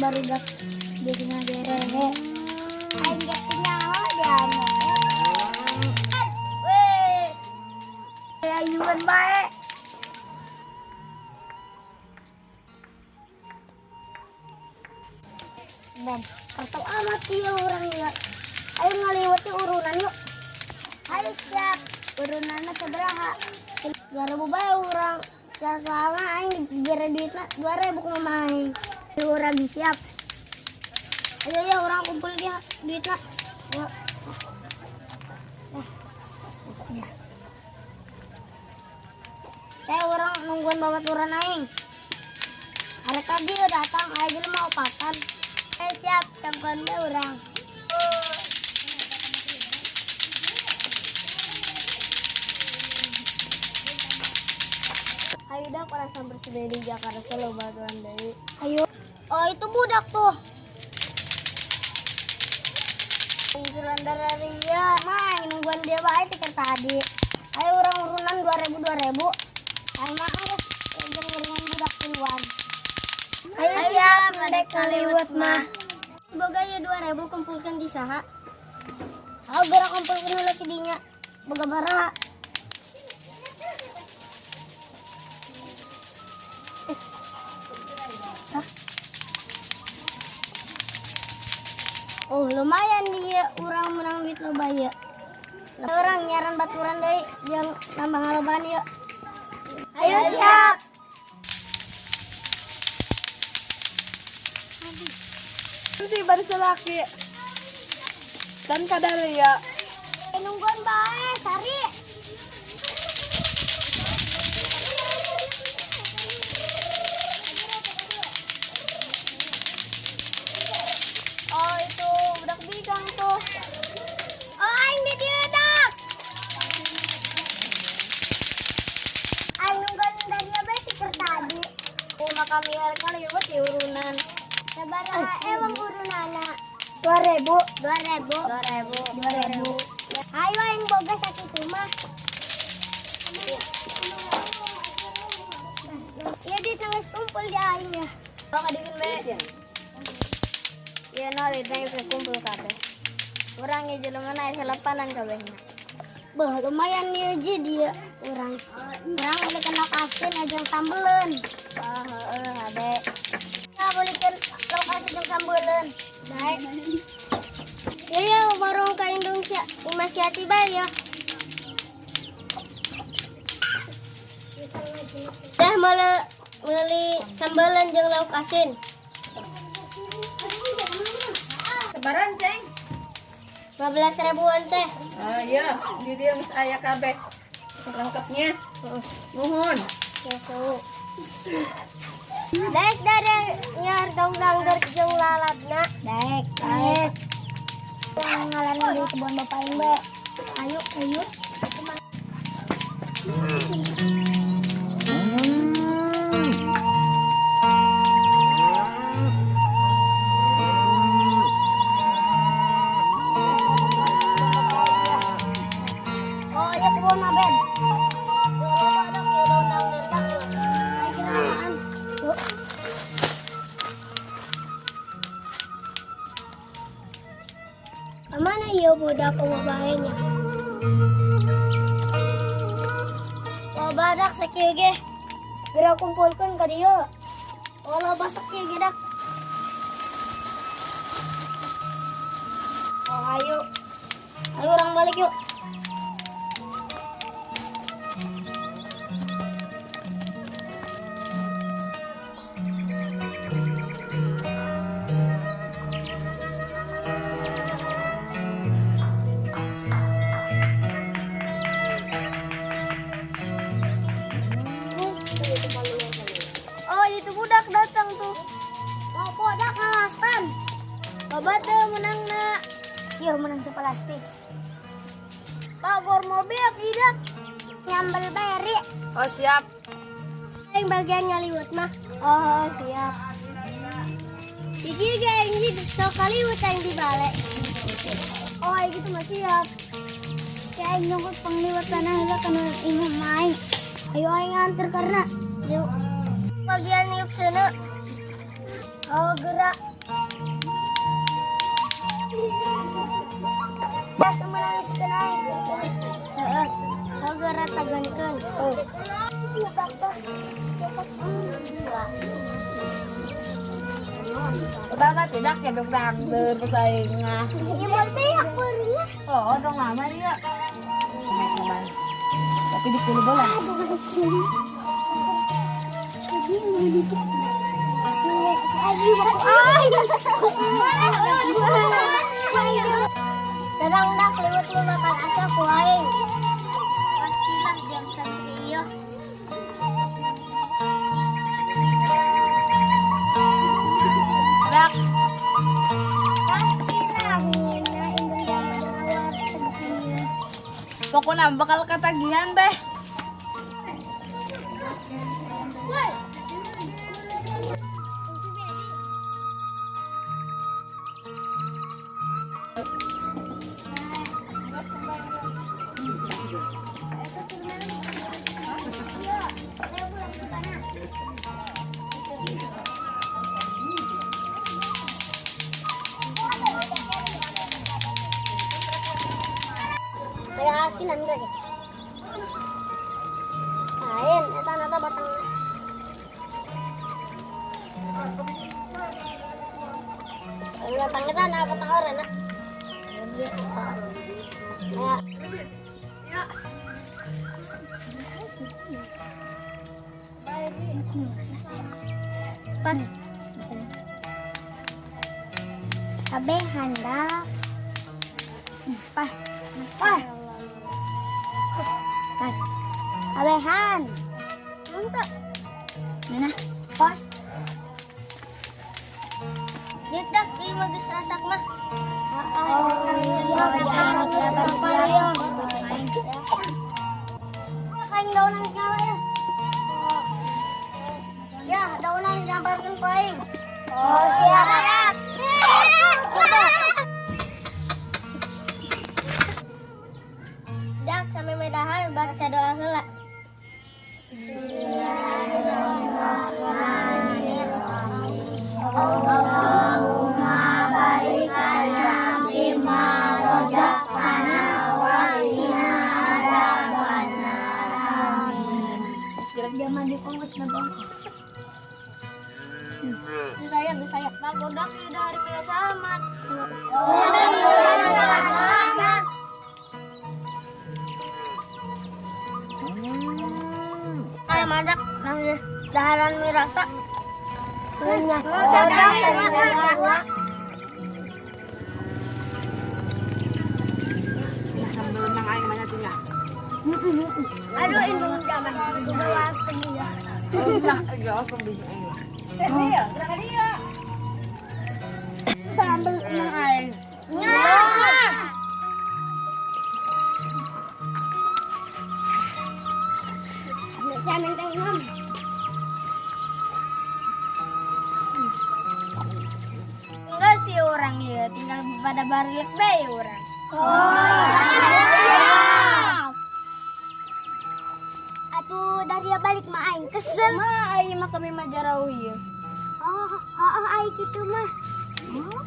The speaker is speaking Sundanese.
Barudak biasana gerehe. Aing ge teu nyaho diamuk. Weh. Aing nyuwun bae. Ben, kesel amat ieu urang ya. Ayo ngaliwet urunan yuk. Ayo siap. Urunanna sabaraha? 2000 bae urang. Ya soalnya aing dibere duitna 2000 ku mama aing. Urang siap. Ayo ya urang kumpul dia duitna. Yuk. Ya. Teh urang nungguan babaturan aing. Arek tadi datang aing jelema opatan. Siap, tungguan bae urang. Ayo dah para samper di Jakarta selo batuan deui. Ayo. Oh, itu budak tuh. Ria. Mah nungguan dia bae tikar tadi. Ayo urang urunan 2000 2000. Ayo mah geus jeung urunan budak tiluan. Ayo siap, rek ngaliwet mah. Boga ieu 2000 kumpulkeun di saha? Ayo gerak kumpulkeun heula ti dinya. Boga baraha? Hah? Oh, lumayan dia urang menang duit loba ieu. Urang nyaran baturan deui jeung nambah ngaloban ieu. Ayo siap. Nanti baru selaki. Dan kadaria. Nungguan bae, Sari. Oh, itu budak bigang tuh. Oh, aing di dieu dak. Aing nungguan dari bae tikar tadi. Kumaha kami arek ngaliwet di urunan. Sabaraha ewang urunana? 2000, 2000, 2000, 2000. Ayo aing boga sakitu mah. Ieu duit geus kumpul di aing ya. Oh, kadieun bae. Ieu no duitna geus kumpul kabeh. Urang ieu jelema na selepanan kabehna. Beuh, lumayan ieu ji dia urang. Urang belikan lauk asin ajang sambeleun. Oh, heeh, ade. Nah, belikan lauk asin jeung sambeleun. Baik. Ya ya warung ka indung sia Imah Siati bae ya. Teh meuli sambeleun jeung lauk asin. Sebaran, Ceng. 15 ribuan teh. Ah, iya, di dieu geus aya kabeh. Lengkapnya. Nuhun. Ya, so. Daek dari nyar dong dangder jeung lalabna. Daek, daek. Ngalan di kebun bapak aing bae. Ayo, ayo. Oh, iya kebun mah, Ben. Ayo kiraaan. Yuk. Kamana ieu budak eueuh bae nya? Oh, badak sakieu ge. Geura kumpulkeun ka dieu. Oh, loba sakieu ge dak. Oh, ayo. Ayo urang balik yuk. Oh, itu budak datang tuh. Oh, budak ngalasan. Loba teu menangna. Iya, menang sepelastik. Bagor mobil tidak. Nyambel beri. Oh, siap. Aing bagian ngaliwet mah. Oh, siap. Iki ge aing di sok kaliwet aing di bale. Oh, aing gitu mah siap. Kayak aing nyokot pangliwat tanah heula kana imah main. Ayo aing nganter karena Yuk. Bagian yuk sana. Oh, gerak. Pas menangis kena aing. Heeh. Oh, gerak tagankeun. Oh. Udah tidak ya dong dangdut pesaingnya. Ya mau pihak berinya. Oh, dong lama dia. Tapi di puluh bola. Terang dak lewat lu bakal asa ku aing. Pastilah jam santri ieu. Dak. Pokoknya bakal ketagihan deh. Kayak asinan lagi. Kain, eta nata batang. Batang eta na batang oren na. Ya. Pas. Abe hendak. Pas. Pas. Pas. Abehan. Mantap. Mana? Pas. Dak ieu mah geus rasak mah. Kain daunan segala ya. Ya, daunan digambarkeun ku aing. Oh, siap. Dak sampe medahan baca doa heula. Bismillahirrahmanirrahim. Allahumma barik lana fima razaqtana wa qina adzabannar. Amin. Zaman di kongres nabang. Saya Pak Godak udah hari pira selamat. Kayak madak nangis daharan mirasa. Aduh, ini zaman Sambel nang aing. Enggak sih orang ya, tinggal pada bariak bae orang. Oh, siap. Atuh dari balik mah aing kesel. Mah aing mah kami mah jarauh ieu. Oh, oh, aing kitu mah. Oh.